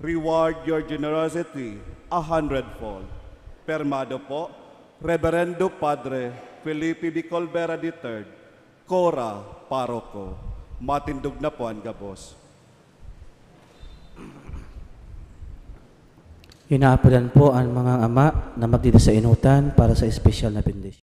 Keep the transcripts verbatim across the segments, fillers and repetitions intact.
Reward your generosity a hundredfold. Pirmado po, Reverendo Padre Felipe Bicolbera the third, Cora, Paroko. Matindog na po an gabos. Inaapodan po ang mga ama na magdida sa inutan para sa espesyal na bendisyon.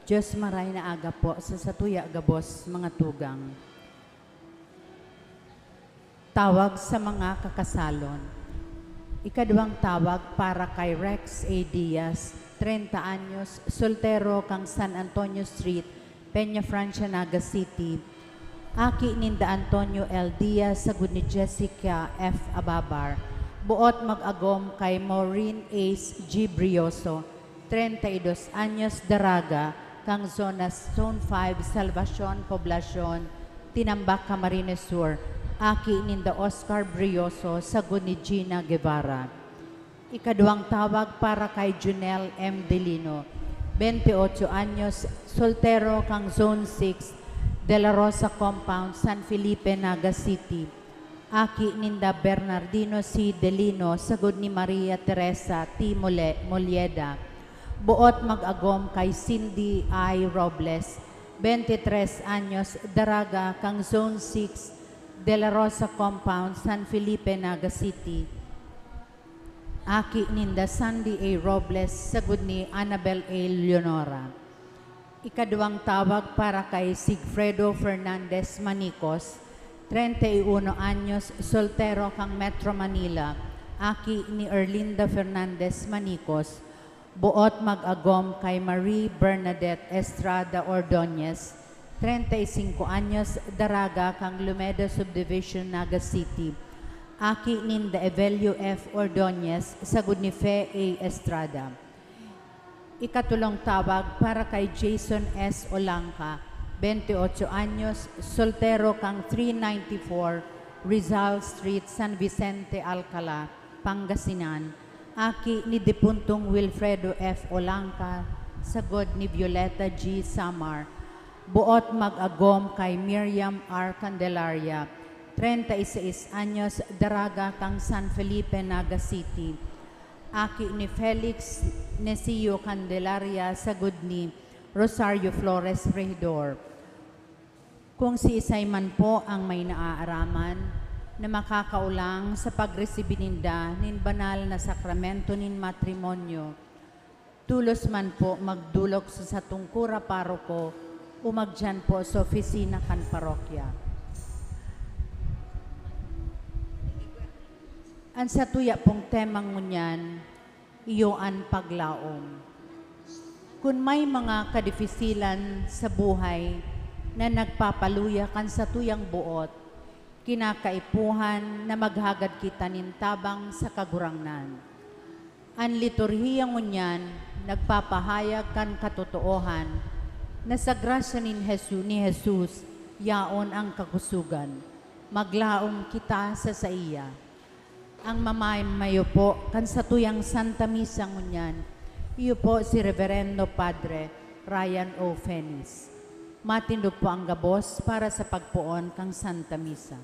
Diyos, maray na aga po sa satuya gabos mga tugang. Tawag sa mga kakasalon. Ikaduwang tawag para kay Rex A. Diaz, treinta anyos, soltero, kan San Antonio Street, Peña Francia, Naga City. Aki ninda Antonio L. Diaz sagud ni Jessica F. Ababar. Buot mag-agom kay Maureen Ace G. Brioso, treinta y dos anyos, daraga, kan zona Zone five, Salvacion, Poblacion, Tinambac, Camarines Sur, aki ninda Oscar Brioso sagud ni Gina Guevara. Ikaduwang tawag para kay Junel M. Delino, bente ocho anyos, soltero, kan Zone six, De La Rosa Compound, San Felipe, Naga City. Aki ninda Bernardino C. Delino sagud ni Maria Teresa T. Mole-, Moleda. Buot mag-agom kay Cindy I. Robles, bente tres anyos, daraga, kan Zone six, De La Rosa Compound, San Felipe, Naga City. Aki ninda Sandy A. Robles sagud ni Annabel A. Leonora. Ikaduwang tawag para kay Sigfredo Fernandez Manicos, treinta y uno anyos, soltero, kan Metro Manila, aki ni Erlinda Fernandez Manicos, buot mag-agom kay Marie Bernadette Estrada Ordonez, treinta y cinco anyos, daraga, kan Lumeda Subdivision, Naga City, aki ninda Evelio F. Ordonez sagud ni Fe A. Estrada. Ikatulong tawag para kay Jason S. Olangka, bente ocho anyos, soltero, kan three ninety-four Rizal Street, San Vicente, Alcala, Pangasinan, aki ni depuntong Wilfredo F. Olangka sagud ni Violeta G. Samar, buot mag-agom kay Miriam R. Candelaria, treinta y seis anyos, daraga, kan San Felipe, Naga City, aki ni Felix Nesio Candelaria sagud ni Rosario Flores Regidor. Kung siisay man po ang may naaaraman na makakaolang sa pagresibi ninda nin banal na sakramento nin matrimonyo, tolos man po magdolok sa satong kura paroko o magdiyan po sa opisina kan parokya. An satuya pong tema ngunyan, iyo an paglaom. Kun may mga kadifisilan sa buhay na nagpapaluya kan satuyang buot, kinakaipuhan na maghagad kita nin tabang sa Kagurangnan. An liturhiya ngunyan nagpapahayag kan katotoohan na sa grasya nin Jesu-, ni Jesus yaon ang kakusogan. Maglaom kita sa saiya. Ang mamamayo po kan satuyang Santa Misa ngunyan, iyo po si Reverendo Padre Ryan O. Fenis. Matindog po ang gabos para sa pagpoon kan Santa Misa.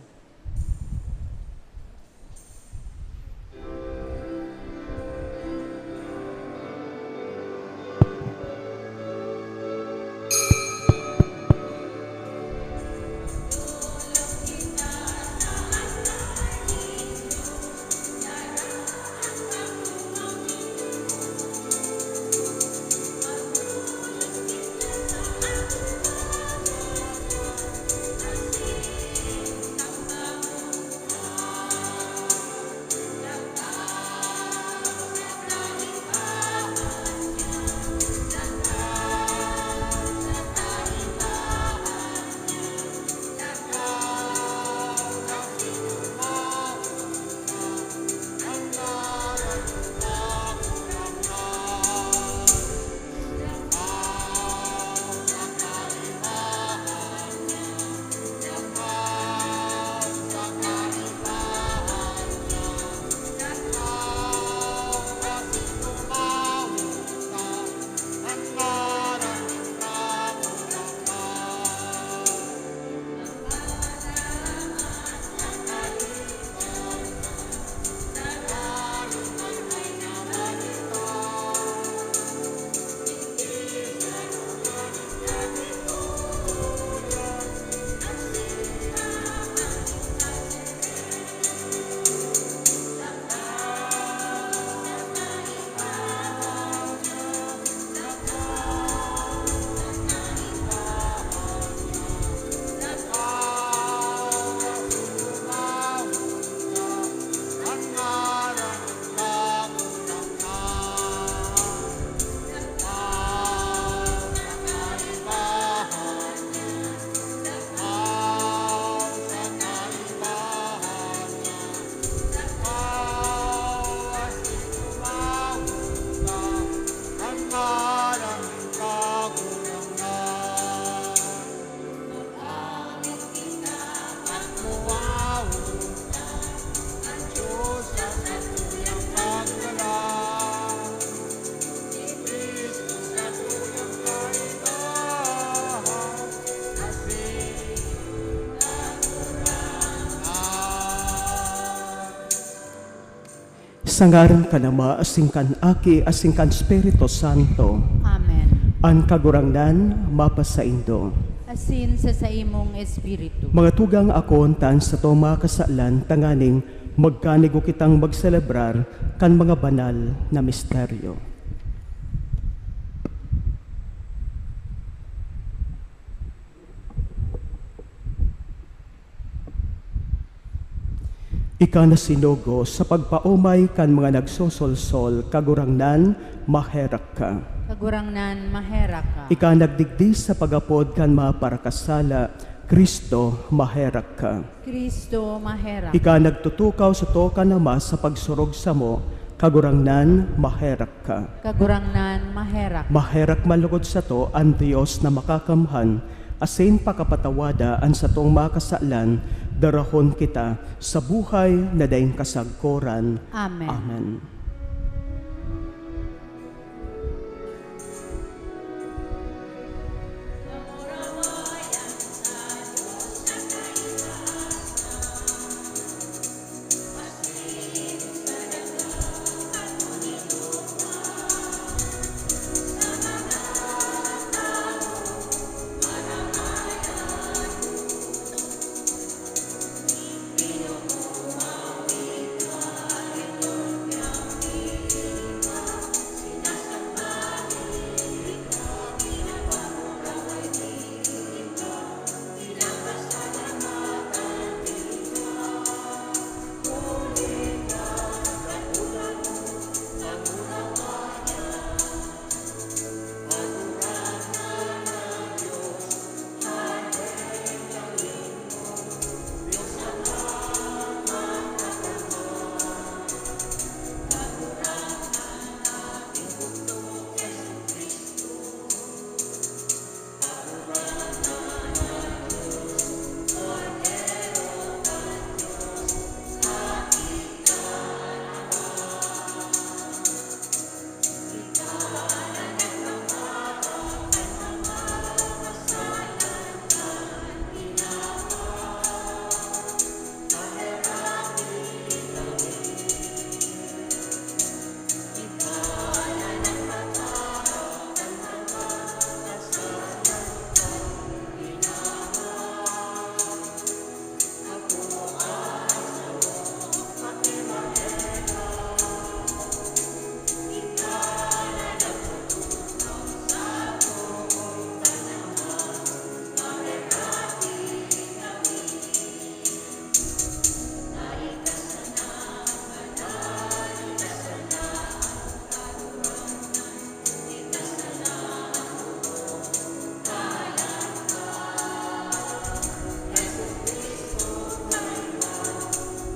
Sa ngaran kan Ama, asin kan Aki, asin kan Espiritu Santo. Amen. An Kagurangnan mapasaindo. Asin sa saimong espiritu. Mga tugang, akoon ta an satong mga kasalan tanganing magkanigo kitang magselebrar kan mga banal na misteryo. Ika na sinugo sa pagpaomay kan mga nagsosolsol, Kagurangnan, maherak ka. Kagurangnan, maherak ka. Ika nagdigdi sa pag-apod kan mga parakasala, Cristo, maherak ka. Cristo, maherak. Ika nagtutukaw sa too kan Ama sa pagsurog samo, Kagurangnan, maherak ka. Kagurangnan, maherak. Maherak man logod sato an Dios na makakamhan, asin pakapatawada an satong mga kasalan, darahon kita sa buhay na daing kasagkoran. Amen. Amen.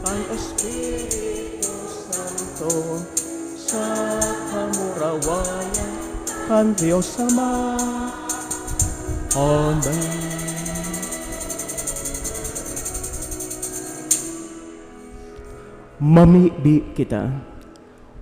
Kan Espiritu Santo, sa kamurawayan kan Dios Ama. Amen. Mamibi kita.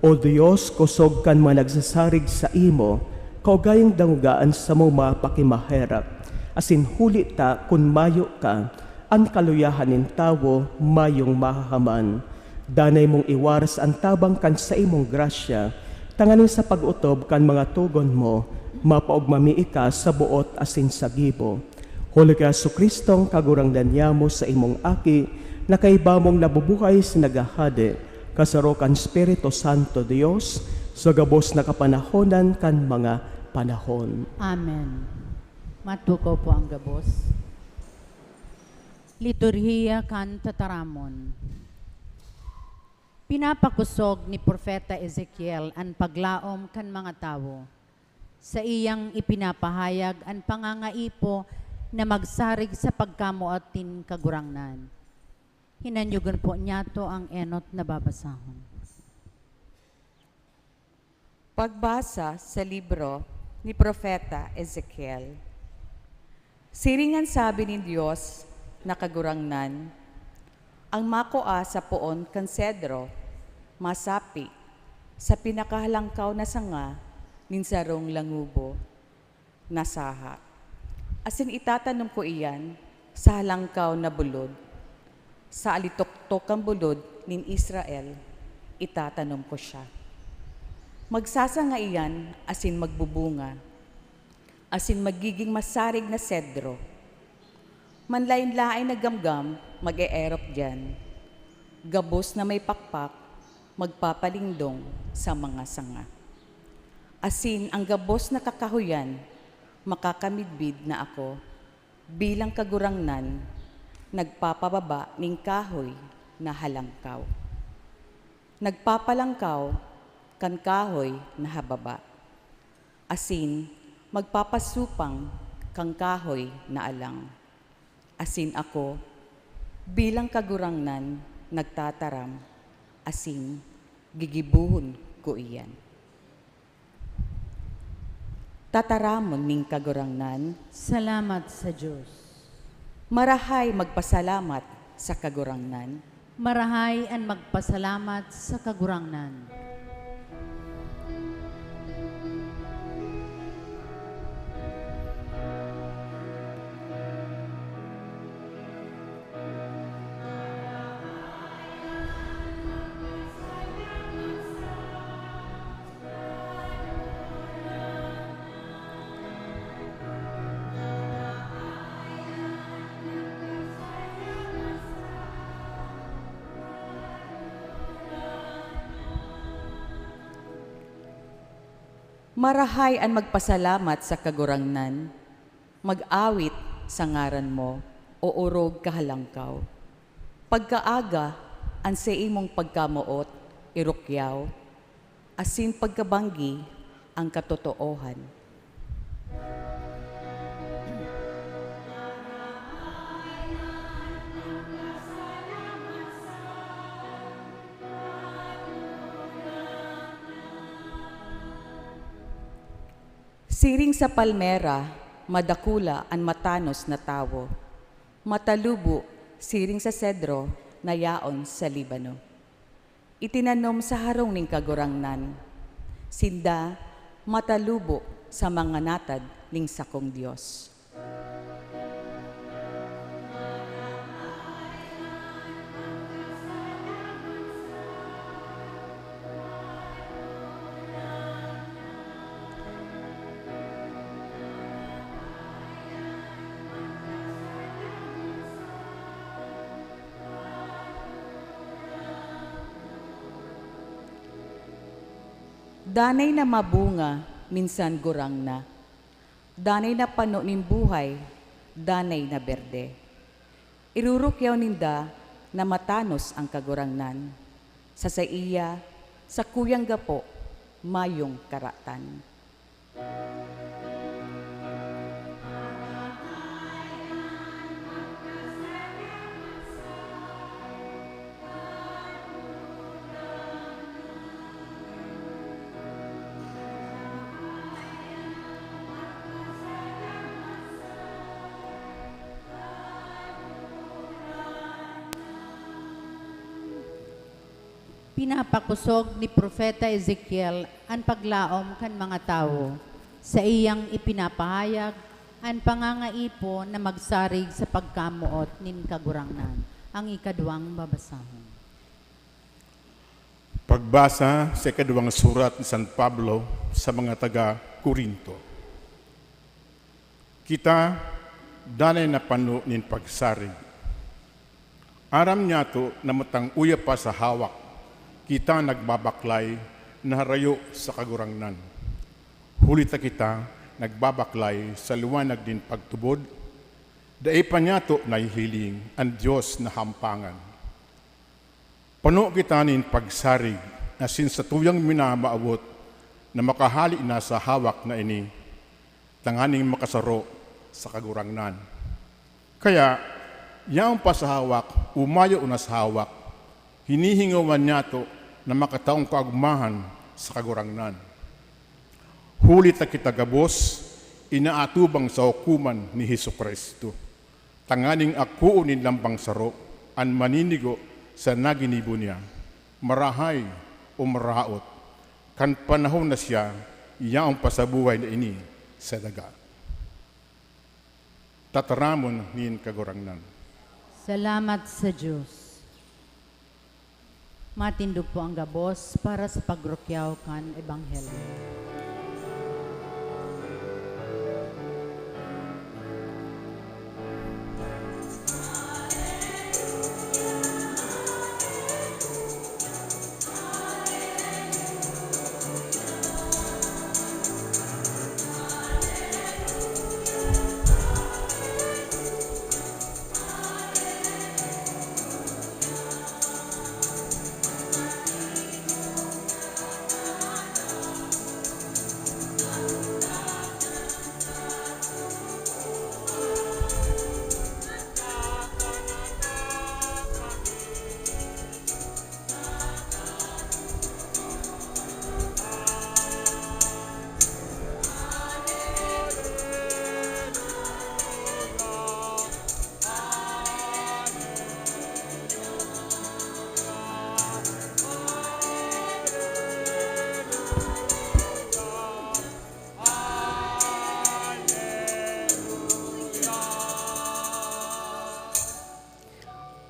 O Dios, kosog kan mga nagsasarig saimo, kaugaling dangoga an samong mga pakimaherak, asin huli ta kun mayo ka, an kaluyahan nin tawo mayong mahahaman. Danay mong iwaras an tabang kan saimong grasya, tanganing sa pag-otob kan mga togon mo, mapaogma mi ika sa boot asin sa gibo. Huli ki Jesu-Cristo, an Kagurangnan niamo, saimong Aki, na kaiba mong nabubuhay asin naghahade, kasaro kan Espiritu Santo, Dios, sa gabos na kapanahonan kan mga panahon. Amen. Matukaw po ang gabos. Liturhiya kan Tataramon. Pinapakosog ni Propeta Ezekiel an paglaom kan mga tawo. Saiyang ipinapahayag an pangangaipo na magsarig sa pagkamoot nin Kagurangnan. Hinanyogon po niyato ang enot na babasahon. Pagbasa sa libro ni Propeta Ezekiel. Siring an sabi nin Dios na Kagurangnan, "An makua sa poon kan sedro, masapi sa pinakahalangkaw na sanga nin sarong langobo na saha, asin itatanom ko iyan sa halangkaw na bulod, sa alitoktok kan bulod nin Israel. Itatanom ko siya. Magsasanga iyan asin magbubunga, asin magiging masarig na sedro. Manlaen-laen na gamgam mag-eerok diyan. Gabos na may pakpak magpapalingdong sa mga sanga. Asin ang gabos na kakahoyan makakamidbid na ako, bilang Kagurangnan, nagpapababa nin kahoy na halangkaw. Nagpapalangkaw kan kahoy na hababa, asin magpapasupang kan kahoy na alang. Asin ako, bilang Kagurangnan, nagtataram, asin gigibohon ko iyan. Tataramon nin Kagurangnan. Salamat sa Dios. Marahay magpasalamat sa Kagurangnan. Marahay an magpasalamat sa Kagurangnan. Marahay an magpasalamat sa Kagurangnan, mag-awit sa ngaran mo, o orog kahalangkaw. Pagkaaga, an saimong pagkamoot, irukyaw, asin pagkabanggi, ang katotoohan. Siring sa palmera, madakula an matanos na tawo. Matalubo siring sa sedro na yaon sa Libano. Itinanom sa harong nin Kagurangnan. Sinda matalubo sa mga natad nin sakong Dios. Danay na mabunga, minsan gurang na. Danay na pano nin buhay, danay na berde. Irurukyaw ninda na matanos an Kagurangnan. Sa saiya, sakuyang gapo, mayong karatan. Pinapakosog ni Propeta Ezekiel an paglaom kan mga tawo. Saiyang ipinapahayag an pangangaipo na magsarig sa pagkamoot nin Kagurangnan. Ang ikaduwang babasahon. Pagbasa sa ikaduwang surat ni San Pablo sa mga taga Corinto. Kita, danay na pano nin pagsarig. Aram nyato na matang uya pa sa hawak, kita nagbabaklay na harayo sa Kagurangnan. Huli ta kita nagbabaklay sa liwanag nin pagtubod, dai pa nyato nahihiling an Dios na hampangan. Pano kita nin pagsarig, asin satuyang minamawot na makahale na sa hawak na ini, tanganing makasaro sa Kagurangnan. Kaya, yaon pa sa hawak o mayo na sa hawak, hinihingowan nyato na makataong kaogmahan sa Kagurangnan. Huli ta kita gabos inaatubang sa hukoman ni Jesu-Cristo, tanganing akoon nin lambang saro an maninigo sa naginibo niya, marahay o maraot, kan panahon na siya yaon pa sa buhay na ini sa daga. Tataramon nin Kagurangnan. Salamat sa Dios. Matindog po ang gabos para sa pagrukyaw kan Ebanghelyo.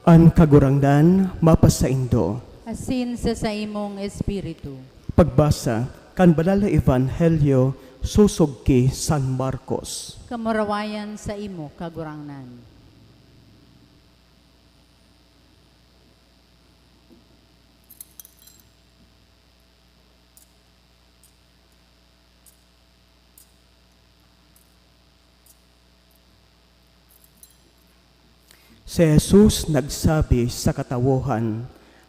An Kagurangnan mapasaindo. Asin sa saimong espiritu. Pagbasa kan Banal na Ebanghelyo sosog ki San Marcos. Kamurawayan saimo, Kagurangnan. Si Jesus nagsabi sa katawohan,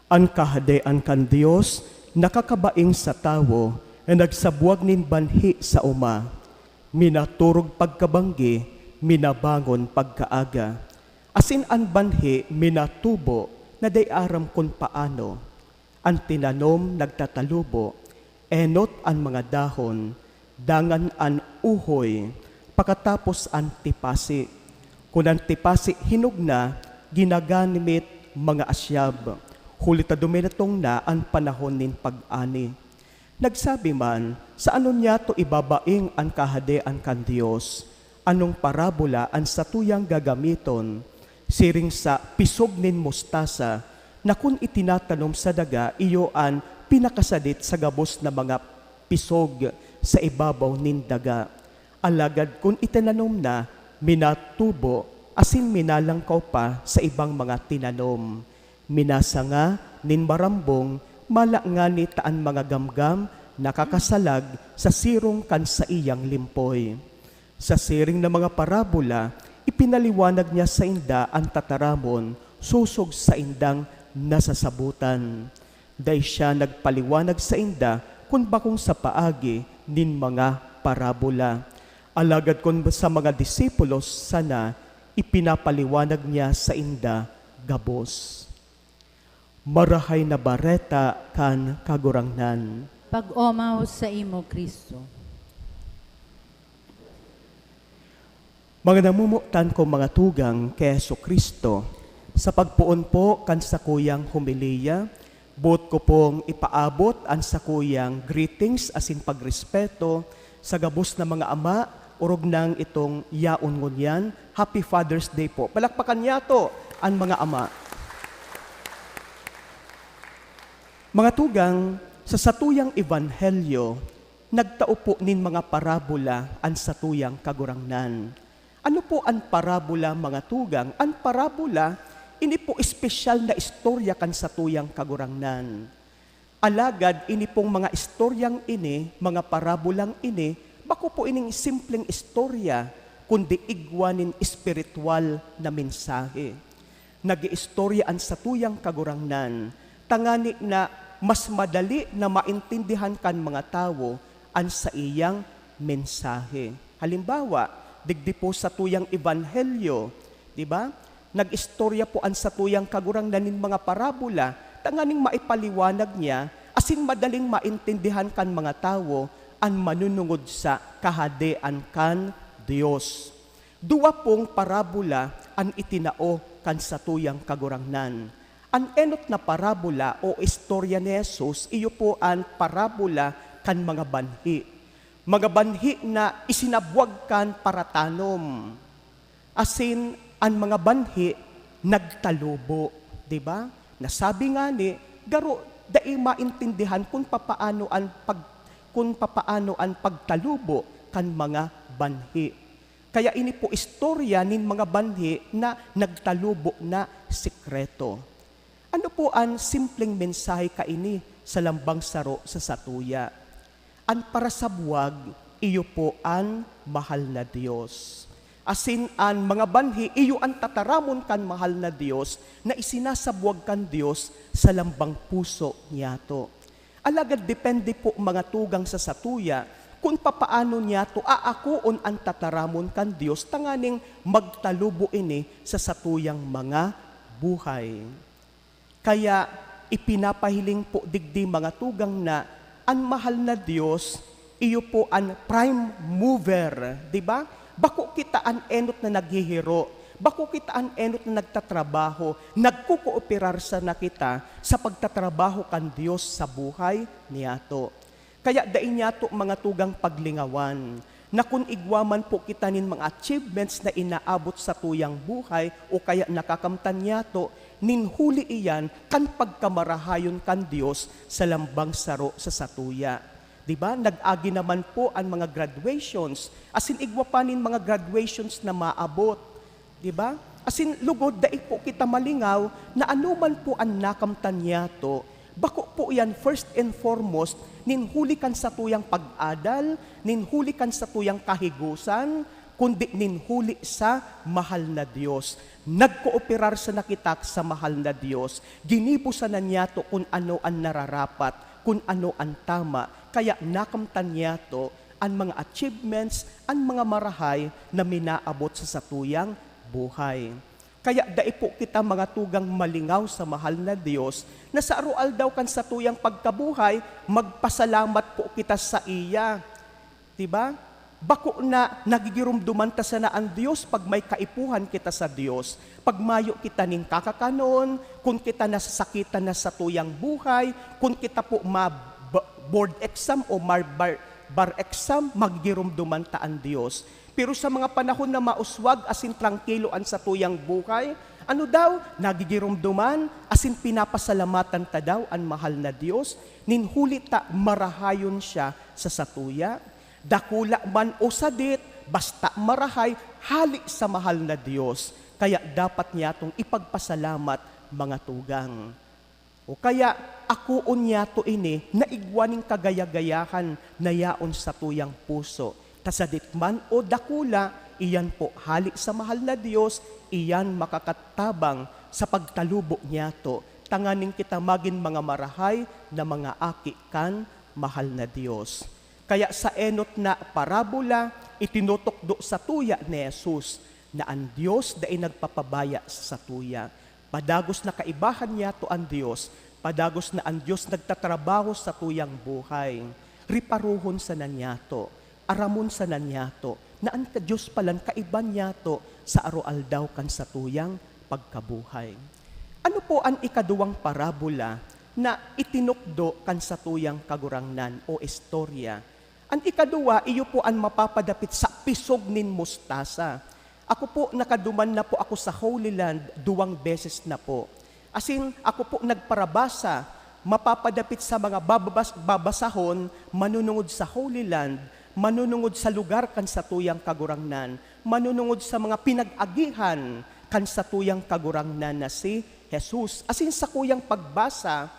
"An Kahadean kan Dios nakakabaing sa tawo na nagsabwag nin banhi sa oma, minaturog pagkabanggi, minabangon pagkaaga. Asin an banhi minatubo na dai aram kun paano. An tinanom nagtatalubo, enot an mga dahon, dangan an uhoy, pakatapos an tipasi. Kun an tipasi hinog na, ginaganimit mga asyab, huli ta dumidatong na an panahon nin pag-ani." Nagsabi man, "Sa ano niyato ibabaing an Kahadean kan Dios? Anong parabola an satuyang gagamiton? Siring sa pisog nin mostasa na kun itinatanom sa daga, iyo an pinakasadit sa gabos na mga pisog sa ibabaw nin daga. Alagad kun itinanom na, minatubo asin minalangkaw pa sa ibang mga tinanom. Minasanga nin marambong, mala ngani ta an mga gamgam nakakasalag sa sirong kan saiyang limpoy." Sa siring na mga parabola, ipinaliwanag niya sainda an tataramon sosog saindang nasasabotan. Dai siya nagpaliwanag sainda kun bakong sa paagi nin mga parabola. Alagad kun sa mga disipulos sana, ipinapaliwanag niya sainda gabos. Marahay na Bareta kan Kagurangnan. Pag-omaw saimo, Cristo. Mga namomotan kong mga tugang ki Jesu-Cristo, sa pagpoon po kan sakuyang homilya, boot ko pong ipaabot an sakuyang greetings asin pagrespeto sa gabos na mga ama, orog nang itong yaon ngunyan. Happy Father's Day po. Palakpakan niyato an mga ama. Mga tugang, sa satuyang ebanghelyo, nagtao po nin mga parabola an satuyang Kagurangnan. Ano po an parabola, mga tugang? An parabola, ini po espesyal na istorya kan satuyang Kagurangnan. Alagad ini pong mga istoryang ini, mga parabolang ini, bako po ining simpleng istorya, kundi igwa nin espiritual na mensahe. Nag-iistorya an satuyang Kagurangnan, tangani na mas madali na maintindihan kan mga tawo an saiyang mensahe. Halimbawa, digdi po satuyang ebanghelyo, di ba? Nag-istorya po an satuyang Kagurangnan nin mga parabola tanganing maipaliwanag niya asin madaling maintindihan kan mga tawo an manunungod sa Kahadean kan Dios. Duwa pong parabola an itinao kan satuyang Kagurangnan. An enot na parabola o istorya ni Jesus, iyo po an parabola kan mga banhi. Mga banhi na isinabwag kan paratanom. Asin an mga banhi nagtalubo, di ba? Nasabi ngani Garo dai maintindihan kun papaano an pag-, kun papaano an pagtalubo kan mga banhi. Kaya ini po istorya nin mga banhi na nagtalubo na sikreto. Ano po an simpleng mensahe kaini sa lambang saro sa satuya? An parasabwag, iyo po an mahal na Dios. Asin an mga banhi, iyo an tataramon kan mahal na Dios na isinasabwag kan Dios sa lambang puso niyato. Alagad depende po, mga tugang, sa satuya kun papaano niyato aakoon an tataramon kan Dios tanganing magtalubo ini sa satuyang mga buhay. Kaya ipinapahiling po digdi, mga tugang, na an mahal na Dios, iyo po an prime mover, di ba? Bako kita an enot na naghihiro, bako kita an enot na nagtatrabaho, nagkukooperar sana kita sa pagtatrabaho kan Dios sa buhay niyato. Kaya dai niyato, mga tugang, paglingawan na kun igwa man po kita nin mga achievements na inaabot sa tuyang buhay o kaya nakakamtan niyato, nin huli iyan kan pagkamarahayon kan Dios sa lambang saro sa satuya. Di ba? Nag-agi naman po an mga graduations, asin igwa pa nin mga graduations na maabot. Di ba? Asin lugod, dai po kita malingaw na anoman po an nakamtan niyato, bako po iyan first and foremost nin huli kan satuyang pag-adal, nin huli kan satuyang kahigosan, kundi nin huli sa mahal na Dios. Nagkooperar sana kita sa mahal na Dios. Ginibo sana niyato kun ano an nararapat, kun ano an tama. Kaya nakamtan niyato an mga achievements, an mga marahay na minaabot sa satuyang buhay. Kaya dai po kita, mga tugang, malingaw sa mahal na Dios na sa aroaldaw kan satuyang pagkabuhay, magpasalamat po kita saiya. Di ba? Bako na nagigiromdoman ta sana an Dios pag may kaipuhan kita sa Dios, pag mayo kita nin kakakanon, kun kita nasasakitan na satuyang buhay, kun kita po ma-, ba-, board exam o mar-, bar-, bar exam, magigiromdoman ta an Dios. Pero sa mga panahon na mauswag asin trangkilo an satuyang buhay, ano daw? Nagigiromdoman asin pinapasalamatan ta daw an mahal na Dios, nin huli ta marahayon siya sa satuya. Dakula man o sadit, basta marahay, hali sa mahal na Dios. Kaya dapat niyatong ipagpasalamat, mga tugang. O kaya, akoon niyato ini na igwa nin kagaya-gayahan na yaon satuyang puso. Ta sadit man o dakula, iyan po hali sa mahal na Dios, iyan makakatabang sa pagtalubo niyato, tanganing kita magin mga marahay na mga aki kan mahal na Dios. Kaya sa enot na parabola, itinutukdo satuya ni Jesus na an Dios dai nagpapabaya sa satuya. Padagos na kaibahan niyato an Dios, padagos na an Dios nagtatrabaho satuyang buhay. Riparohon sana niyato, aramon sana niyato, na an ka-, Dios palan kaiba niyato sa aroaldaw kan satuyang pagkabuhay. Ano po an ikaduwang parabola na itinukdo kan satuyang Kagurangnan o istorya? An ikaduwa, iyo po an mapapadapit sa pisog nin mustasa. Ako po, nakaduman na po ako sa Holy Land, duwang beses na po. Asin, ako po nagparabasa, mapapadapit sa mga bababas-, babasahon, manunungod sa Holy Land, manunungod sa lugar kan satuyang Kagurangnan, manunungod sa mga pinag-agihan kan satuyang Kagurangnan na si Jesus. Asin, sa kuyang pagbasa,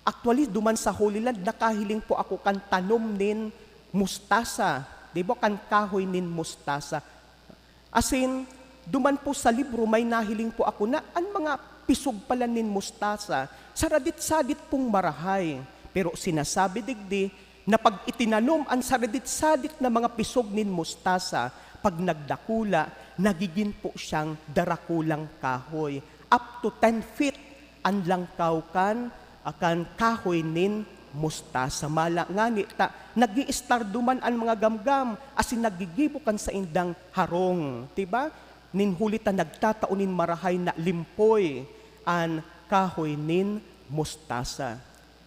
actually, duman sa Holy Land, nakahiling po ako kan tanom nin mustasa, di ba, kan kahoy nin mustasa. Asin, duman po sa libro, may nahiling po ako na an mga pisog pala nin mustasa, saradit-sadit pong marahay. Pero sinasabi digdi na pag itinanom an saradit-sadit na mga pisog nin mustasa, pag nagdakula, nagigin po siyang darakulang kahoy, up to ten feet an langkaw kan, kan kahoy nin mustasa. Mala ngani ta, nag-iistardo man an mga gamgam, asin naggigibo kan saindang harong, di ba? Nin huli ta nagtatao nin marahay na limpoy an kahoy nin mustasa.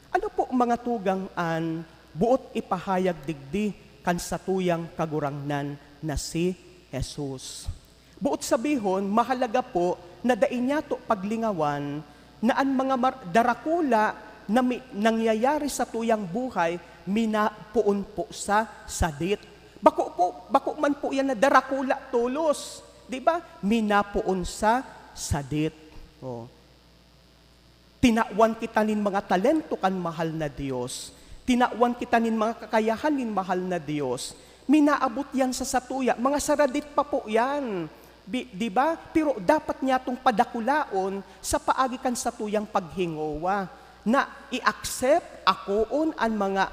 Ano po, mga tugang, an boot ipahayag digdi kan satuyang Kagurangnan na si Jesus? Boot sabihon, mahalaga po na dai niyato paglingawan na an mga mar-, darakula na mi-, nangyayari sa tuyang buhay, minapoon po sa sadit. Bako po, bako man po yan na darakula tolos, di ba? Minapoon sa sadit. Oh. Tinawan kita nin mga talento kan mahal na Dios. Tinawan kita nin mga kakayahan nin mahal na Dios. Minaabot yan sa satuya. Mga saradit pa po yan. Bi-, di ba? Pero dapat niyatong padakulaon sa paagi kan satuyang paghingowa na i-accept, akoon an mga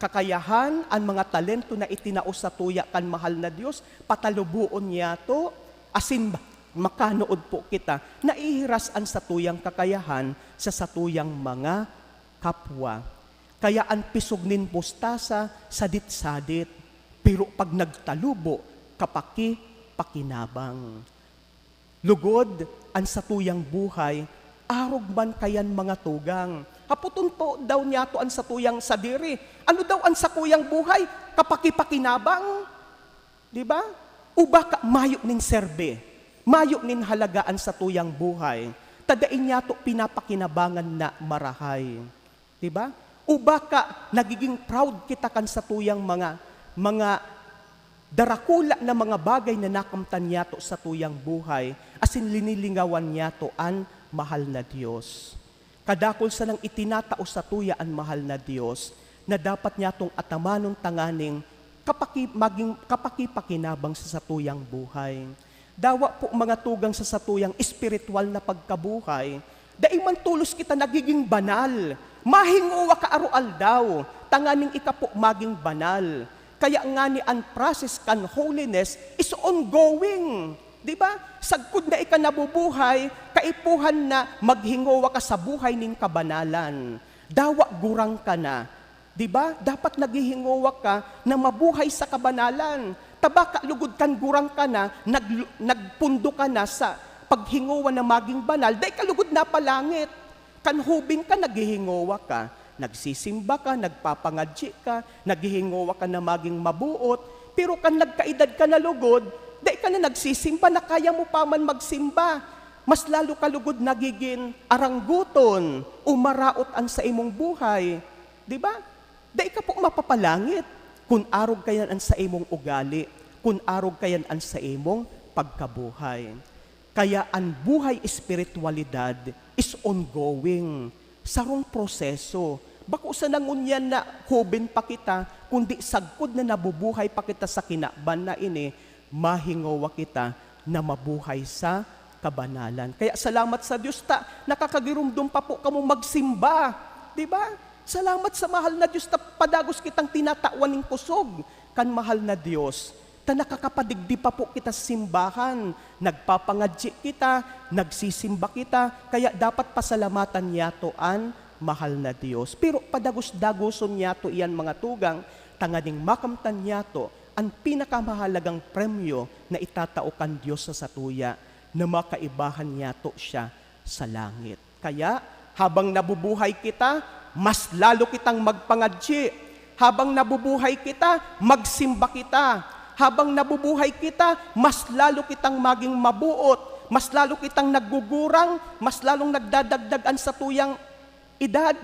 kakayahan, an mga talento na itinao satuya kan mahal na Dios, pataluboon niyato, asin ba-, makanood po kita, naihiras an satuyang kakayahan sa satuyang mga kapwa. Kaya an pisog nin mustasa, sadit-sadit, pero pag nagtalubo, kapaki-pakinabang. Lugod, an satuyang buhay, arog man kayan mga tugang. Hapoton po daw niyato an satuyang sadiri, "Ano daw an sakuyang buhay? Kapaki-pakinabang?" Di ba? O baka mayo nin serbe, mayo nin halaga an satuyang buhay, ta dai niyato pinapakinabangan na marahay. Di ba? O baka nagiging proud kita kan satuyang mga, mga darakula na mga bagay na nakamtan niyato satuyang buhay, asin linilingawan niyato an mahal na Dios. Kadakul sanang itinatao satuya an mahal na Dios na dapat niyatong atamanon tanganing kapaki-, maging kapakipakinabang sa satuyang buhay. Dawa po mga tugang sa satuyang espiritual na pagkabuhay, dai man tolos kita nagiging banal. Mahingowa ka aroaldaw, tanganing ika po maging banal. Kaya ngani an process kan holiness is ongoing. Di ba? Sagkod na ika nabubuhay, kaipuhan na maghingowa ka sa buhay nin kabanalan. Dawa gurang ka na. Di ba? Dapat naghihingowa ka na mabuhay sa kabanalan. Ta baka lugod kan gurang ka na, nag-, nagpundo ka na sa paghingowa na maging banal, dai ka lugod napalangit. Kan hubing ka, naghihingowa ka, nagsisimba ka, nagpapangadyi ka, naghihingowa ka na maging mabuot, pero kan nagkaedad ka na lugod, dai ka na nagsisimba na kaya mo pa man magsimba. Mas lalo ka lugod nagigin arangguton o maraot an saimong buhay. Di ba? Dai ka po mapapalangit kun arog kayan an saimong ugali, kun arog kayan an saimong pagkabuhay. Kaya an buhay espiritualidad is ongoing, sarong proseso. Bako sana ngunyan na hoben pa kita, kundi sagkod na nabubuhay pa kita sa kinaban na ini, mahingowa kita na mabuhay sa kabanalan. Kaya salamat sa Dios ta nakakagiromdom pa po kamo magsimba, di ba? Salamat sa mahal na Dios ta padagos kitang tinatawan nin kusog kan mahal na Dios. Ta nakakapadigdi pa po kita sa simbahan, nagpapangadyi kita, nagsisimba kita, kaya dapat pasalamatan niyato an mahal na Dios. Pero padagos-dagoson niyato iyan, mga tugang, tanganing makamtan niyato an pinakamahalagang premyo na itatao kan Dios sa satuya, na makaibahan niyato siya sa langit. Kaya, habang nabubuhay kita, mas lalo kitang magpangadyi. Habang nabubuhay kita, magsimba kita. Habang nabubuhay kita, mas lalo kitang maging mabuot. Mas lalo kitang naggugurang, mas lalong nagdadagdag an satuyang edad.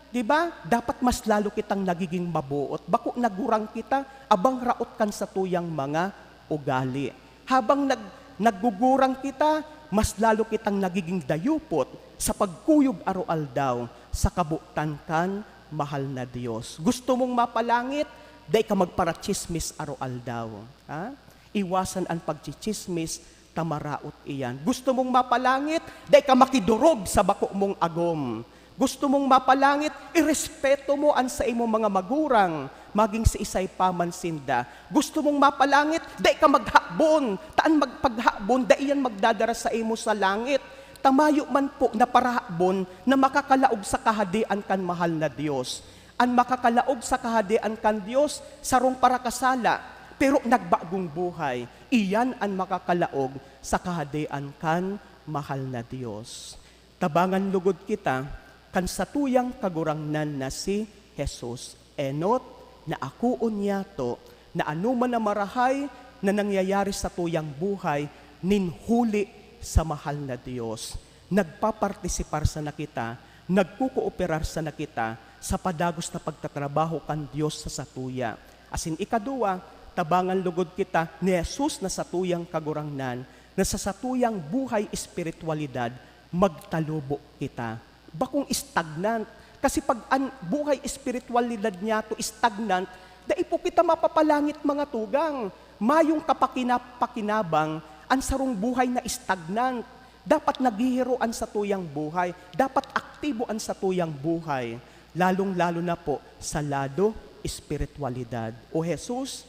Di ba? Dapat mas lalo kitang nagiging mabuot. Bako nagurang kita, abang raot kan satuyang mga ugali. Habang nag-, naggugurang kita, mas lalo kitang nagiging dayupot sa pagkuyog aroaldaw sa kabotan kan mahal na Dios. Gusto mong mapalangit? Dai ka magparatsismis aroaldaw. Ha? Iwasan an pagtsitsismis, ta maraot iyan. Gusto mong mapalangit? Dai ka makidorog sa bako mong agom. Gusto mong mapalangit? Irespeto mo an saimong mga magurang, magin siisay pa man sinda. Gusto mong mapalangit? Dai ka maghabon, ta an magpaghabon, dai yan magdadara saimo sa langit. Ta mayo man po na parahabon na makakalaog sa Kahadean kan mahal na Dios. An makakalaog sa Kahadean kan Dios, sarong parakasala, pero nagbagong buhay. Iyan an makakalaog sa Kahadean kan mahal na Dios. Tabangan lugod kita kan satuyang Kagurangnan na si Jesus. Enot, na akoon niyato na anoman na marahay na nangyayari sa tuyang buhay, nin huli sa mahal na Dios. nagpapartisipar sana kita, nagkukooperar sana kita sa padagos na pagtatrabaho kan Dios sa satuya. Asin ikaduwa, tabangan lugod kita ni Jesus na satuyang Kagurangnan, na sa satuyang buhay espiritualidad, magtalubo kita. Bakong stagnant. Kasi pag an buhay espiritualidad niyato stagnant, dai po kita mapapalangit, mga tugang. Mayong kapakina-pakinabang an sarong buhay na stagnant. Dapat naghihiro an satuyang buhay. Dapat aktibo an satuyang buhay. Lalong-lalo na po sa lado espiritualidad. O Jesus,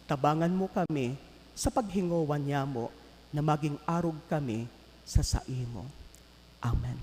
tabangan mo kami sa paghingowa niyamo na maging arog kami sa saimo. Amen.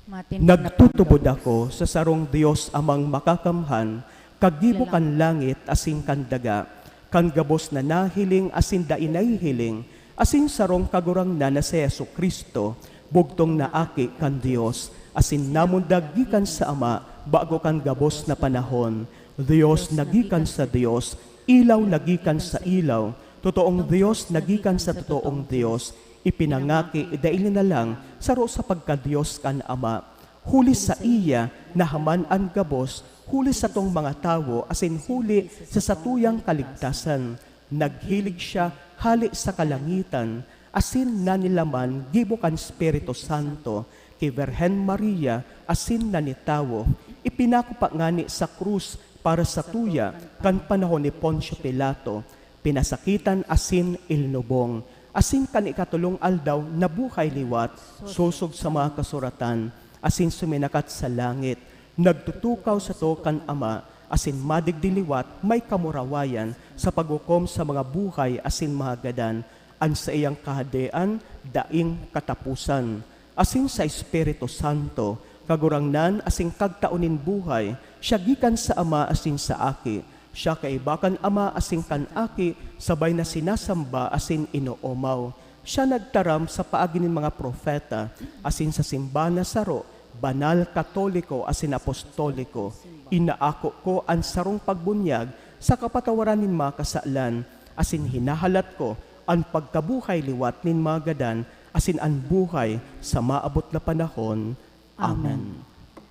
Matin Nagtutubod ako sa sarong Dios Amang Makakamhan, kagibo kan langit asin kan daga, kan gabos na nahiling asin dai nahihiling, asin sarong Kagurangnan na si Jesu-Cristo, bugtong na Aki kan Dios, asin namundag gikan sa Ama bago kan gabos na panahon. Dios na gikan sa Dios, ilaw na gikan sa ilaw, totoong Dios na gikan sa totoong Dios, ipinangaki dai linalang, saro sa pagka-Dios kan Ama. Huli saiya nahaman an gabos, huli satong mga tawo, asin huli sa satuyang kaligtasan. Naghilig siya hale sa kalangitan, asin nanilaman gibo kan Espiritu Santo, ki Birhen Maria, asin nanitawo. Ipinakupa ngani sa krus para satuya kan panahon ni Poncio Pilato. Pinasakitan asin ilinubong. Asin kan ikatolong aldaw nabuhay liwat, sosog sa mga kasuratan, asin suminakat sa langit. Nagtutukaw sato kan Ama, asin madigdi liwat may kamurawayan sa paghukom sa mga buhay asin mga gadan. An saiyang kahadean daing kataposan. Asin sa Espiritu Santo, Kagurangnan asin Kagtao nin buhay, siya gikan sa Ama asin sa Aki. Siya kaiba kan Ama asin kan Aki, sabay na sinasamba asin inoomaw. Siya nagtaram sa paagi nin mga propeta, asin sa simbahan na saro, banal, katoliko, asin apostoliko. Inaako ko an sarong pagbunyag sa kapatawaran nin mga kasalan, asin hinahalat ko an pagkabuhay liwat nin mga gadan, asin an buhay sa maabot na panahon. Amen. Amen.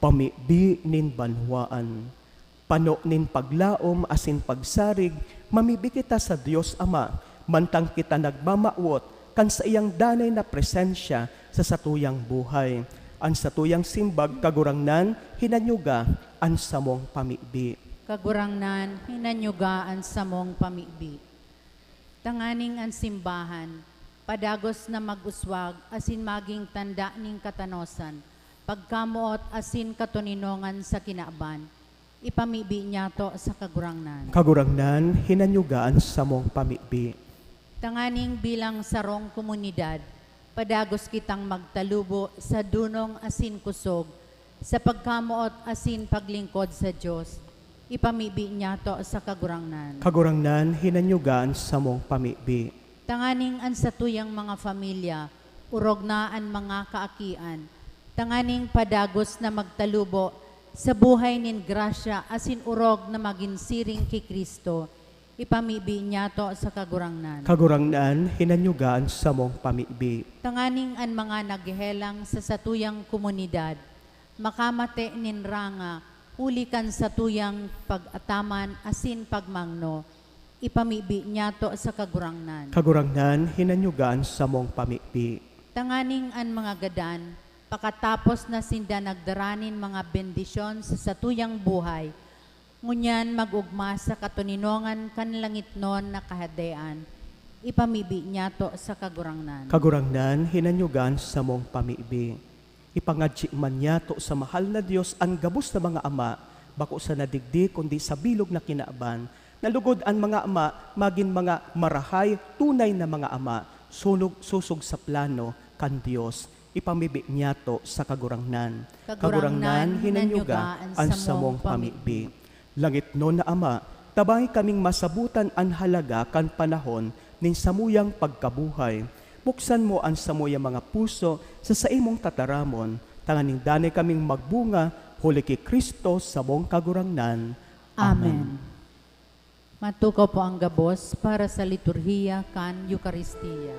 Pamibi nin banwaan. Pano nin paglaom asin pagsarig, mamibi kita sa Dios Ama, mantang kita nagmamawot kan saiyang danay na presensya sa satuyang buhay. An satuyang simbag, Kagurangnan, hinanyuga an samong pamibi. Kagurangnan, hinanyuga an samong pamibi. Tanganing an simbahan padagos na mag-uswag asin magin tanda nin katanosan, pagkamoot asin katoninongan sa kinaban, ipamibi niyato sa Kagurangnan. Kagurangnan, hinanyuga an samong pamibi. Tanganing bilang sarong komunidad, padagos kitang magtalubo sa dunong asin kusog, sa pagkamoot asin paglingkod sa Dios, ipamibi niyato sa Kagurangnan. Kagurangnan, hinanyuga an samong pamibi. Tanganing an satuyang mga pamilya, orog na an mga kaakian, tanganing padagos na magtalubo sa buhay nin grasya asin orog na magin siring ki Cristo, ipamibi niyato sa Kagurangnan. Kagurangnan, hinanyuga an samong pamibi. Tanganing an mga naghehelang sa satuyang komunidad makamate nin ranga huli kan satuyang pag-ataman asin pagmangno, ipamibi niyato sa Kagurangnan. Kagurangnan, hinanyuga an samong pamibi. Tanganing an mga gadan, pakatapos na sinda nagdara nin mga bendisyon sa satuyang buhay, ngunyan mag-ogma sa katoninongan kan langitnon na Kahadean, ipamibi niyato sa Kagurangnan. Kagurangnan, hinanyuga an samong pamibi. Ipangadyi man niyato sa mahal na Dios an gabos na mga ama, bako sa nadigdi kundi sa bilog na kinaban, na lugod an mga ama magin mga marahay, tunay na mga ama, sunog, sosog sa plano kan Dios. Ipamibi niyato sa Kagurangnan. Kagurangnan, hinanyuga an samong pamibi. Langitnon na Ama, tabangi kaming masabotan an halaga kan panahon nin samuyang pagkabuhay. Buksan mo an samuyang mga puso sa saimong tataramon, tanganing danay kaming magbunga huli ki Cristo, samong Kagurangnan. Amen. Amen. Matukaw po ang gabos para sa liturhiya kan Eukaristia.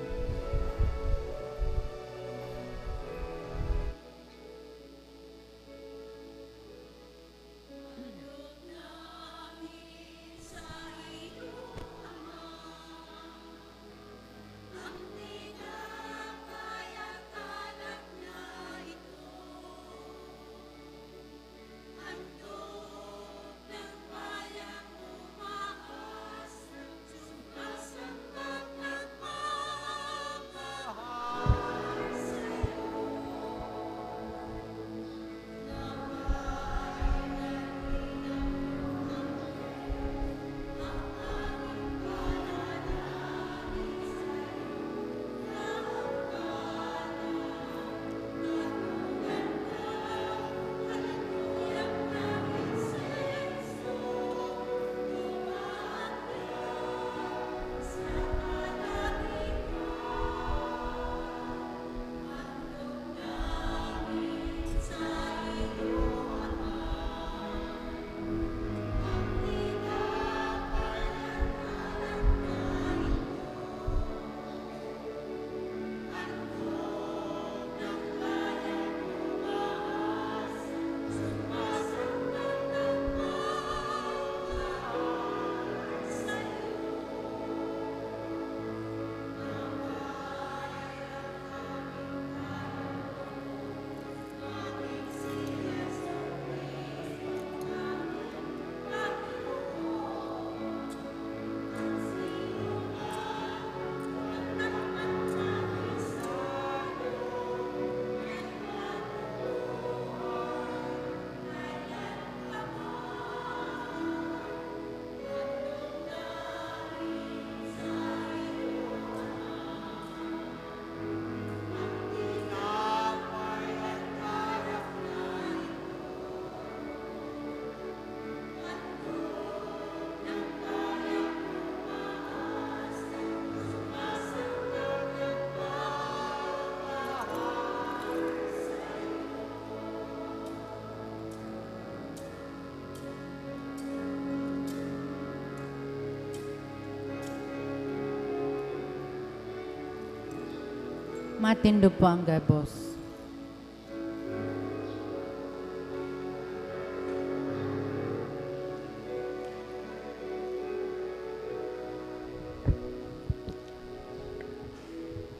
Matindog po ang gabos.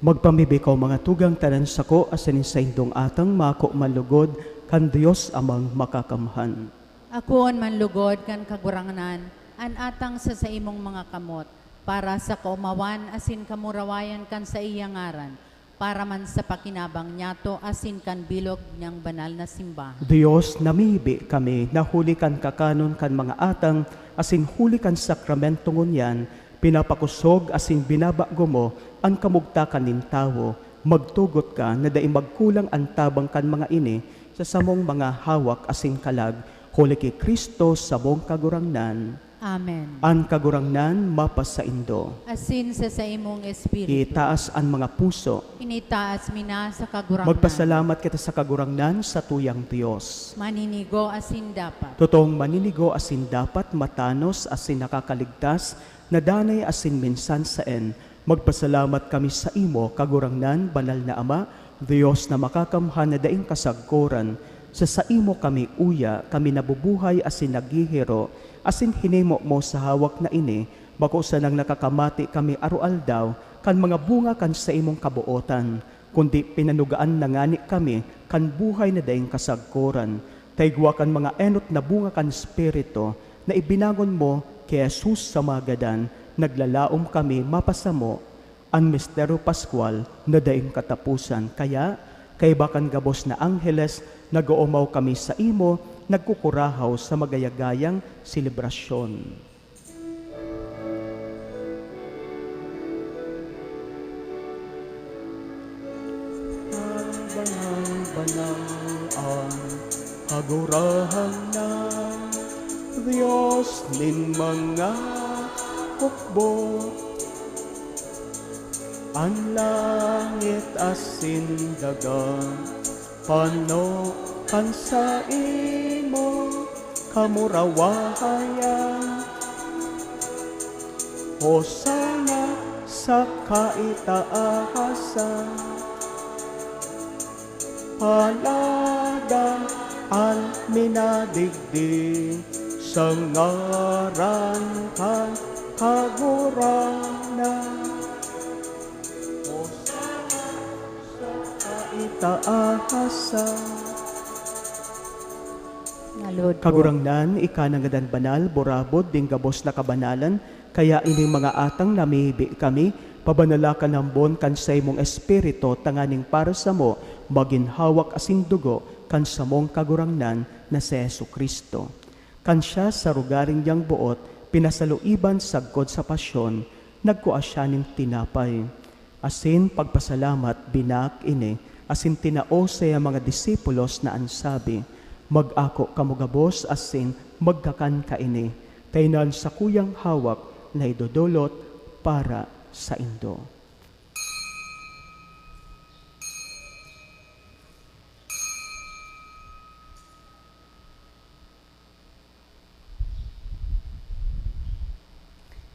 Magpamibi ko, mga tugang, tanan sako asin saindong atang mako manlugod kan Dios Amang Makakamhan. Akoon manlugod kan Kagurangnan an atang sa saimong mga kamot, para sa kaomawan asin kamurawayan kan saiyang ngaran, para man sa pakinabang niyato asin kan bilog niyang banal na simbahan. Dios, namibi kami na huli kan kakanon kan mga atang asin huli kan sakramento ngunyan, pinapakosog asin binabago mo an kamugtakan nin tawo. Magtugot ka na dai magkulang an tabang kan mga ini sa samong mga hawak asin kalag, huli ki Cristo, samong Kagurangnan. Amen. An Kagurangnan mapasaindo. Asin sa saimong espiritu. Itaas an mga puso. Initaas mi na sa Kagurangnan. Magpasalamat kita sa Kagurangnan, satuyang Dios. Maninigo asin dapat. Totoong maninigo asin dapat, matanos asin nakakaligtas, na danay asin minsan saen. Magpasalamat kami saimo, Kagurangnan, Banal na Ama, Dios na makakamhan na daing kasagkoran. Sa saimo kami uya, kami nabubuhay asin naghihiro, asin hinimo mo sa hawak na ini, bako sanang nakakamati kami aroaldaw kan mga bunga kan saimong kabootan, kundi pinanugaan na ngani kami kan buhay na daing kasagkoran, ta igwa kan mga enot na bunga kan Espiritu na ibinangon mo ki Jesus sa mga gadan, naglalaom kami mapasamo an misteryo paskwal na daing kataposan. Kaya, kaiba kan gabos na angheles, nag-oomaw kami saimo, nagkukurahaw sa magayagayang selebrasyon. Banal, banal an Kagurangnan, Dios nin mga hukbo. An langit asin daga pano kan saimo kamurawayan. Hosana sa kaitaasan. Palada an minadigdi sa ngaran kan Kagurangnan. Hosana sa kaitaasan. Nalod po. Kagurangnan, ika na ngadan banal, burabod nin gabos na kabanalan, kaya ining mga atang namibi kami, pabanala kan ambon kan saimong Espiritu, tanganing para samo magin hawak asin dugo kan samong Kagurangnan na si Jesu-Cristo. Kan siya sa rogaring niyang boot pinasaluiban sagkod sa pasyon, nagkua siya nin tinapay. Asin pagpasalamat, binaak ini, asin tinao sa iyang mga disipulos na an sabi, "Mag-ako kamo gabos asin magkakan kaini, ta ini an sakuyang hawak na idodolot para saindo."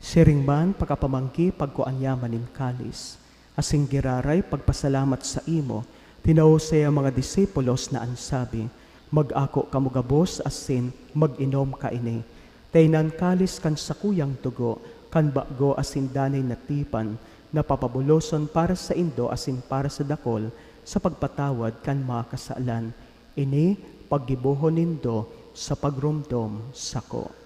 Siring man, pakapamanggi, pagkua niya man nin kalis, asin giraray pagpasalamat saimo, tinao sa iyang mga disipulos na an sabi, "Mag-ako kamo gabos asin mag-inom kaini. Ta ini an kalis kan sakuyang dugo, kan bago asin danay na tipan, na papabuloson para saindo asin para sa dakol sa pagpatawad kan mga kasalan. Ini paggibohon nindo sa pagromdom sako."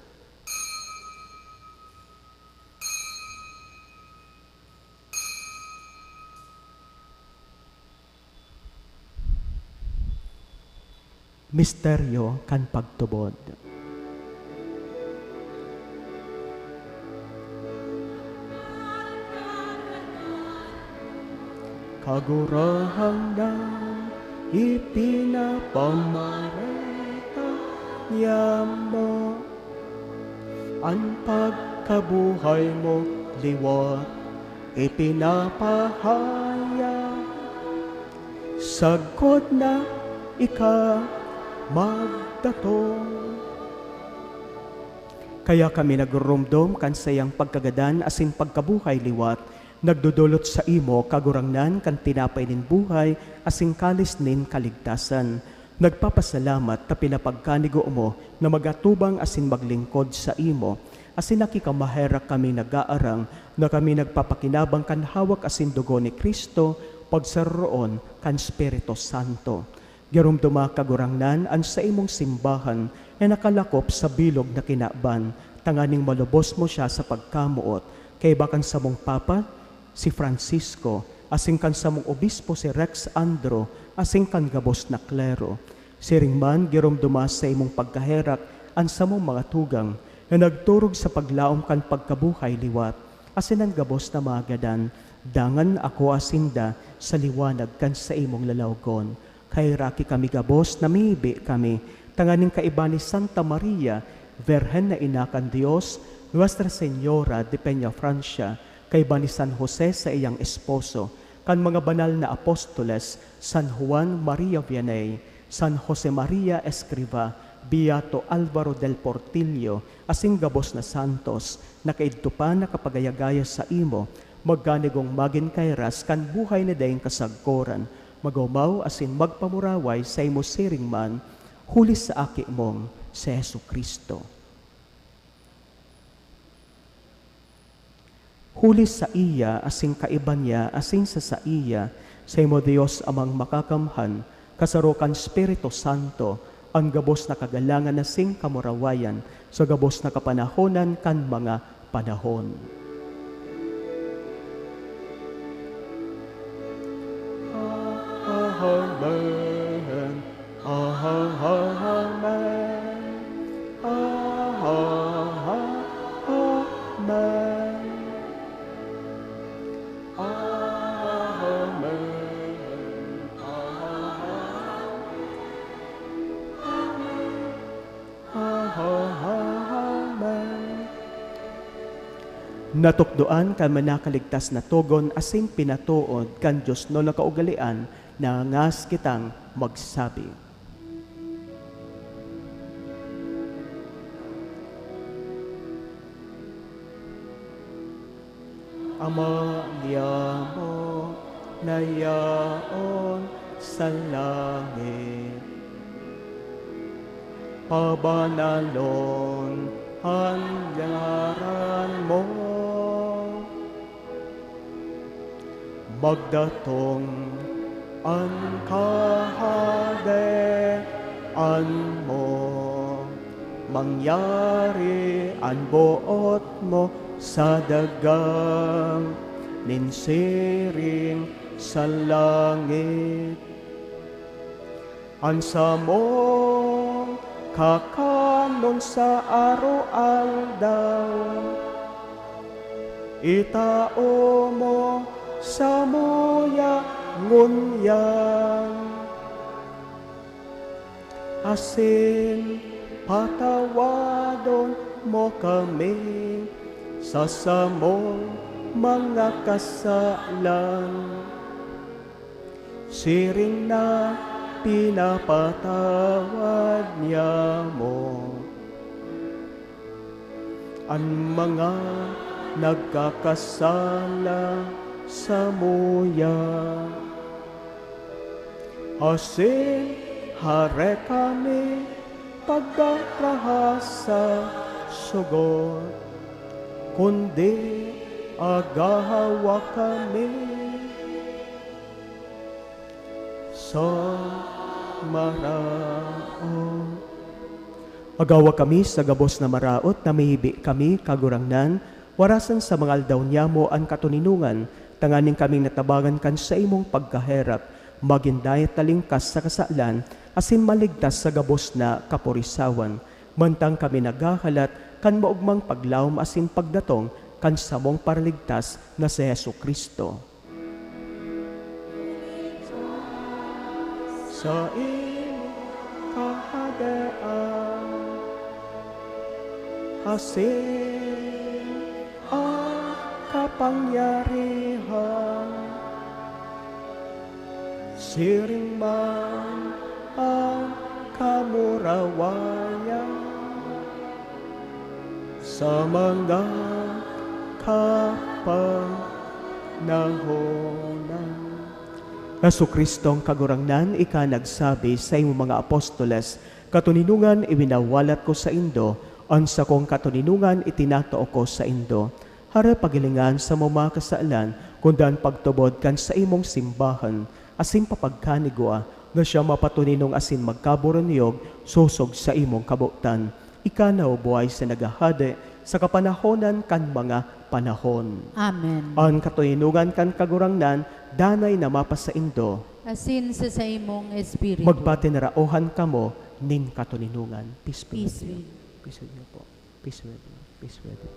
Misteryo kan pagtubod. Kagurangnan, ipinapamareta niamo an pagkabuhay mo liwat ipinapahayag, sagkod na ika magdatong. Kaya kami nagroromdom kan saiyang pagkagadan asin pagkabuhay liwat, Nagdodolot saimo, Kagurangnan, kan tinapay nin buhay asin kalis nin kaligtasan. Nagpapasalamat ta pinapagkanigo mo na mag-atubang asin maglingkod saimo, asin nakikamaherak kami nag-aarang na kami nagpapakinabang kan hawak asin dugo ni Cristo, pagsaroroon kan Espiritu Santo. Giromdoma, Kagurangnan, an saimong simbahan na nakalakop sa bilog na kinaban, tanganing malubos mo siya sa pagkamoot, kaiba kan samong Papa, si Francisco, asin kan samong obispo, si Rex Andro, asin kan gabos na klero. Siring man, giromdoma sa imong pagkaherak an samong mga tugang na nagturog sa paglaom kan pagkabuhay liwat, asin an gabos na mga gadan, dangan akoa sinda sa liwanag kan saimong lalawgon. Kaheraki kami gabos, namibi kami, tanganing kaiba ni Santa Maria, Birhen na Ina kan Dios, Nuestra Señora de Peñafrancia, kaiba ni San Jose, saiyang esposo, kan mga banal na apostoles, San Juan Maria Vianney, San Jose Maria Escriva, Beato Alvaro del Portillo, asin gabos na santos, na kaidto pa nakapagayagaya saimo, magkanigong magin kairas kan buhay na daing kasagkoran, magomaw asin magpamuraway saimo siring man, huli sa Aki mong si Jesu-Cristo. Huli saiya, asin kaiba niya, asin sa saiya, saimo Dios Amang Makakamhan, kasaro kan Espiritu Santo, an gabos na kagalangan asin kamurawayan, sa gabos na kapanahonan kan mga panahon. Amen. Amen. Amen. Amen. Amen. Amen. Natukdoan kan manakaligtas na togon asin pinatood kan diosnon na kaugalean, nangangas kitang magsabi. Ama niamo na yaon sa langit, pabanalon an ngaran mo. Magdatong an Kahadean mo, mangyari an boot mo sa daga nin siring sa langit. An samong kakanon sa aroaldaw, itao mo samuya ngunyan. Asin patawadon mo kami sa samong mga kasalan, siring na pinapatawad niamo an mga nagkakasala samuya. Asin hare kami pagkaraha sa sugot, kundi agahawa kami sa maraot. Agawa kami sa gabos na maraot, namihibi kami, Kagurangnan, warasan sa mga aldaw niyamo an katoninongan, tanganing kaming natabangan kan saimong pagkaherak, magin dayat talingkas sa kasalan, asin maligtas sa gabos na kaporisawan, mantang kami naghahalat kan maogmang paglaom asin pagdatong kan samong Paraligtas na si Jesu-Cristo. Saimong Kahadean asin an kapangyarihan, siring man an kamurawayan sa mga kapang Nahona. Jesu-Cristong Kagurangnan, ika nagsabi sa imong mga apostoles, "Katoninongan iwinawalat ko saindo, an sakong katoninongan itinatao ko saindo." Hare pagilingan sa mga kasalan, kundi an pagtubod kan saimong simbahan, asin papagkanigwa na siya mapatoninong asin magkaboronyog sosog sa imong kabotan. Ika na, o buhay sa naghahade, sa kapanahonan kan mga panahon. Amen. An katoninongan kan Kagurangnan danay na mapasaindo. Asin sa saimong espiritu. Magpatinaraohan kamo nin katoninongan. Peace be with you. Peace be with you. Peace with you po. Peace with you. Peace with you.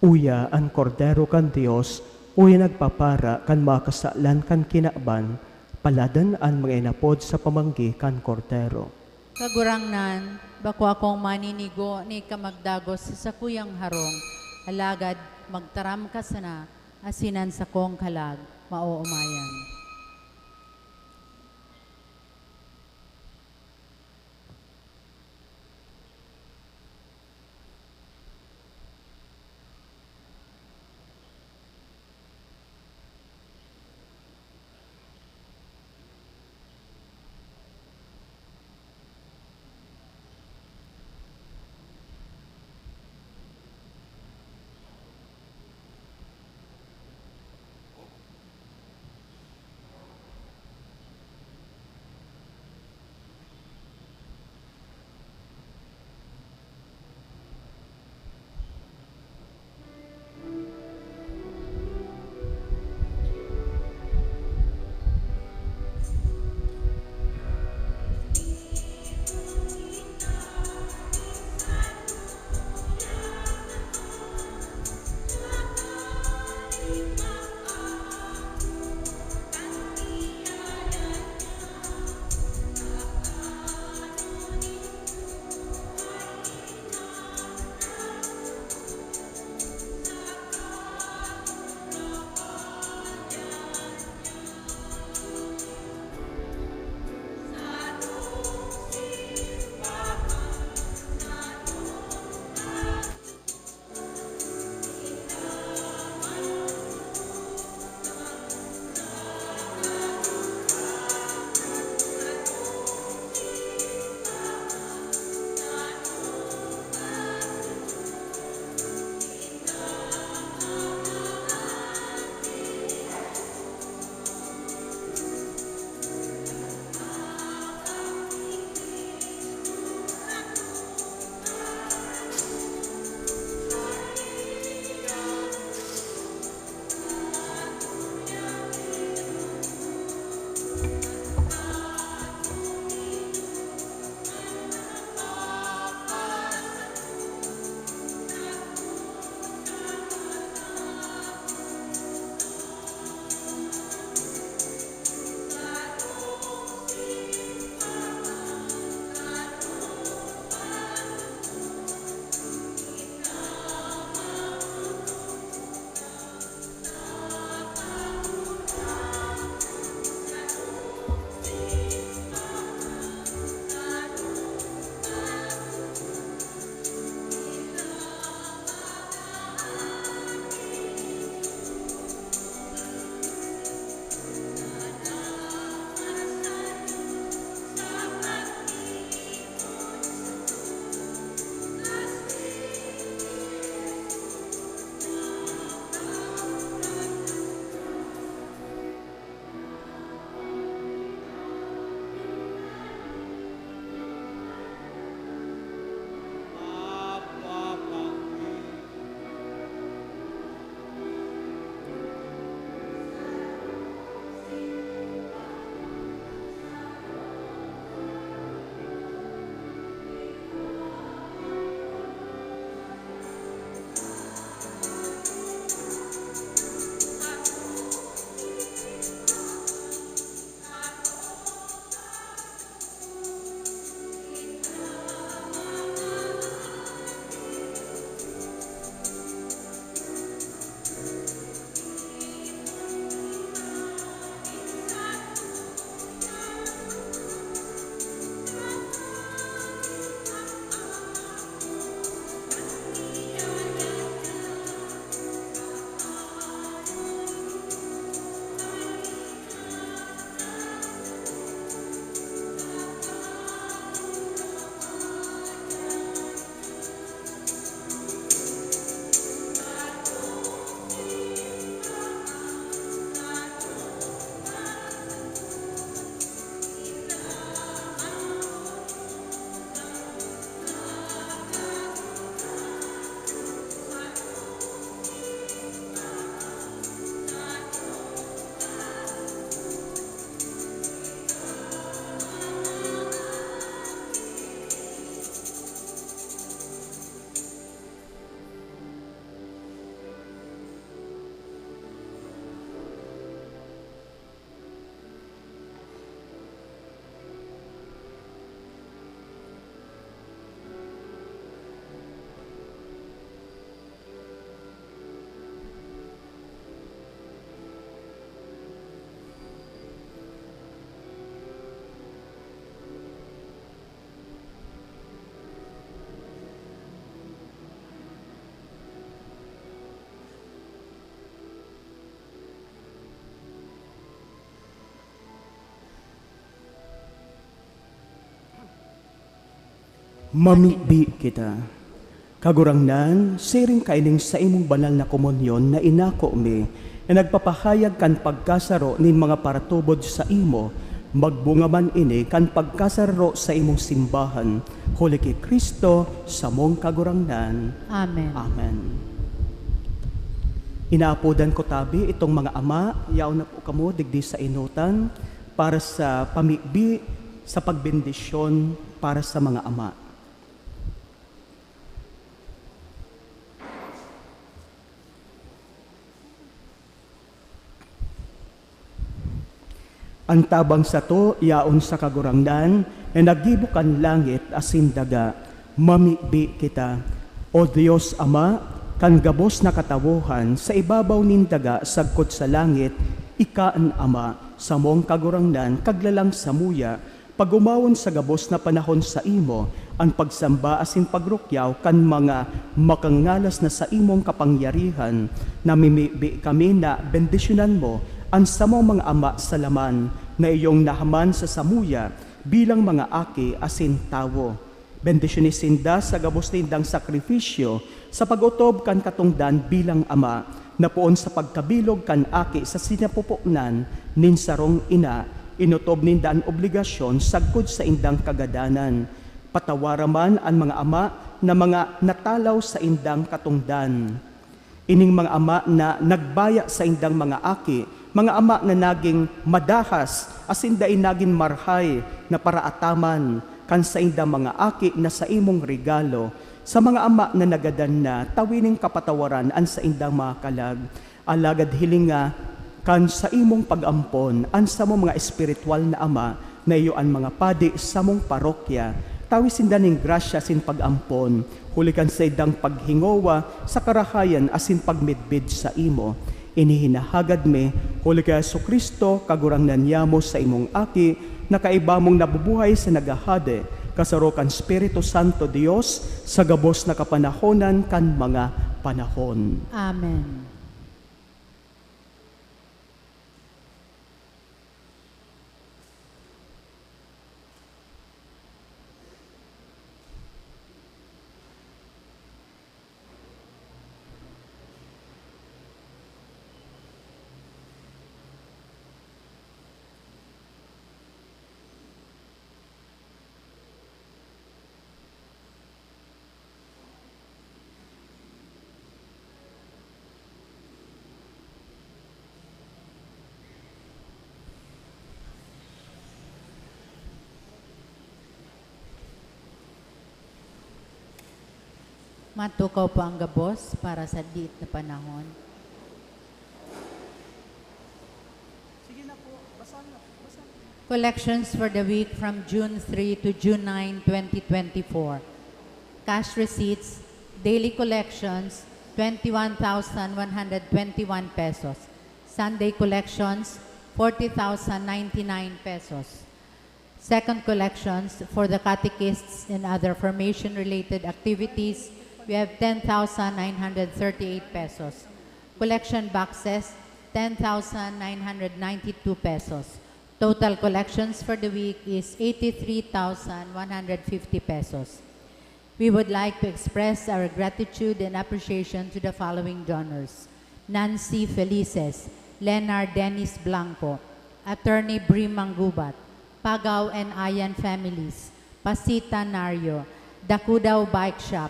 Uya an Kordero kan Dios, uya nagpapara kan mga kasalan kan kinaban. Paladan an mga inapod sa pamanggi kan Kordero. Kagurangnan, bako akong maninigo ni ka magdagos sa sakuyang harong, alagad magtaram ka sana, asin an sakong kalag maoomayan. Mamibi kita. Kagurangnan, siring kaining saimong banal na komunyon na inako mi, na nagpapahayag kan pagkasaro nin mga paratubod saimo, magbunga man ini kan pagkasaro sa imong simbahan, huli ki Cristo, samong Kagurangnan. Amen. Amen. Inaapodan ko tabi itong mga ama, yaon na po kamo digdi sa enotan para sa pamibi sa pagbendisyon para sa mga ama. An tabang sato yaon sa Kagurangnan na naggibo kan langit asin daga. Mamibi kita. O Dios Ama, kan gabos na katawohan, sa ibabaw nin daga sagkod sa langit, ika an Ama, samong Kagurangnan, kaglalang samuya, pag-omawon sa gabos na panahon saimo an pagsamba asin pagrukyaw kan mga makangalas na saimong kapangyarihan. Namimibi kami na bendisyonan mo an samong mga ama sa laman na iyong nahaman sa samuya bilang mga aki asin tawo. Bendisyoni sinda sa gabos nindang sakrifisyo sa pag-otob kan katongdan bilang ama, na poon sa pagkabilog kan aki sa sinapoponan nin sarong ina, inotob ninda an obligasyon sagkod saindang kagadanan. Patawara man an mga ama na mga natalaw saindang katongdan. Ining mga ama na nagbaya saindang mga aki, mga ama na naging madahas asin dai nagin marahay na paraataman kan saindang mga aki na saimong regalo. Sa mga ama na nagadan na, tawi nin kapatawaran an saindang mga kalag. Alagad hilinga kan saimong pag-ampon an samong mga espiritual na ama na iyo an mga padi sa samong parokya. Tawi sinda nin grasya asin pag-ampon, huli kan saindang paghingowa sa karahayan asin pagmidbid saimo. Ini hinahagad mi, huli ki Jesu-Cristo, Kagurangnan niyamo, saimong Aki, na kaiba mong nabubuhay sa naghahade, kasaro kan Espiritu Santo, Dios, sa gabos na kapanahonan kan mga panahon. Amen. Matukaw po ang gabos para sa diit na panahon. Sige na po, basahin na po, basahin. Collections for the week from June three to June nine, twenty twenty-four. Cash receipts, daily collections, twenty-one thousand one hundred twenty-one pesos. Sunday collections, forty thousand ninety-nine pesos. Second collections for the catechists and other formation-related activities, we have ten thousand nine hundred thirty-eight pesos. Collection boxes, ten thousand nine hundred ninety-two pesos. Total collections for the week is eighty-three thousand one hundred fifty pesos. We would like to express our gratitude and appreciation to the following donors: Nancy Felices, Leonard Dennis Blanco, Attorney Bri Manggubat, Pagaw and Ayan families, Pasita Nario, Dakudao Bike Shop,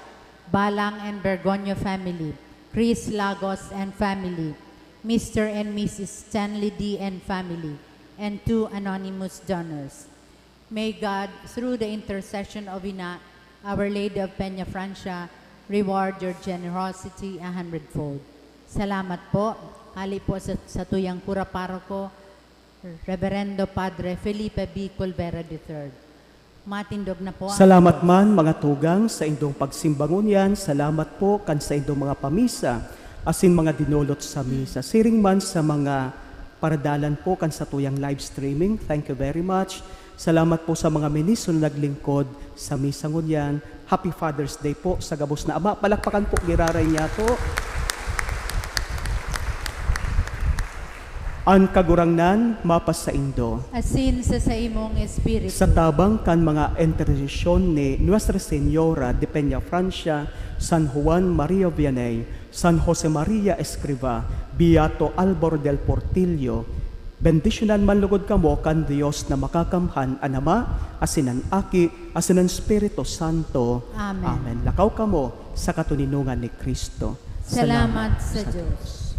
Balang and Bergonio family, Chris Lagos and family, Mister and Missus Stanley D and family, and two anonymous donors. May God, through the intercession of Ina, Our Lady of Peña Francia, reward your generosity a hundredfold. Salamat po. Hali po sa, sa tuyang kura paroko, Reverendo Padre Felipe B. Colbera the third. Matindog na po ang Salamat man, mga tugang, sa indong pagsimba ngunyan. Salamat po kan sa indong mga pamisa asin mga dinolot sa misa. Siring man sa mga paradalan po kan satuyang live streaming, thank you very much. Salamat po sa mga ministro na naglingkod sa misa ngunyan. Happy Father's Day po sa gabos na ama. Palakpakan po, giraray niya po. An Kagurangnan mapasaindo. Asin sa saimong espiritu. Sa tabang kan mga intersesyon ni Nuestra Señora de Peñafrancia, San Juan Maria Vianney, San Jose Maria Escriva, Beato Alvaro del Portillo, bendisyonan man lugod kamo kan Dios na makakamhan, an Ama, asin an Aki, asin an Espiritu Santo. Amen. Amen. Lakaw kamo sa katoninongan ni Cristo. Salamat sa Diyos.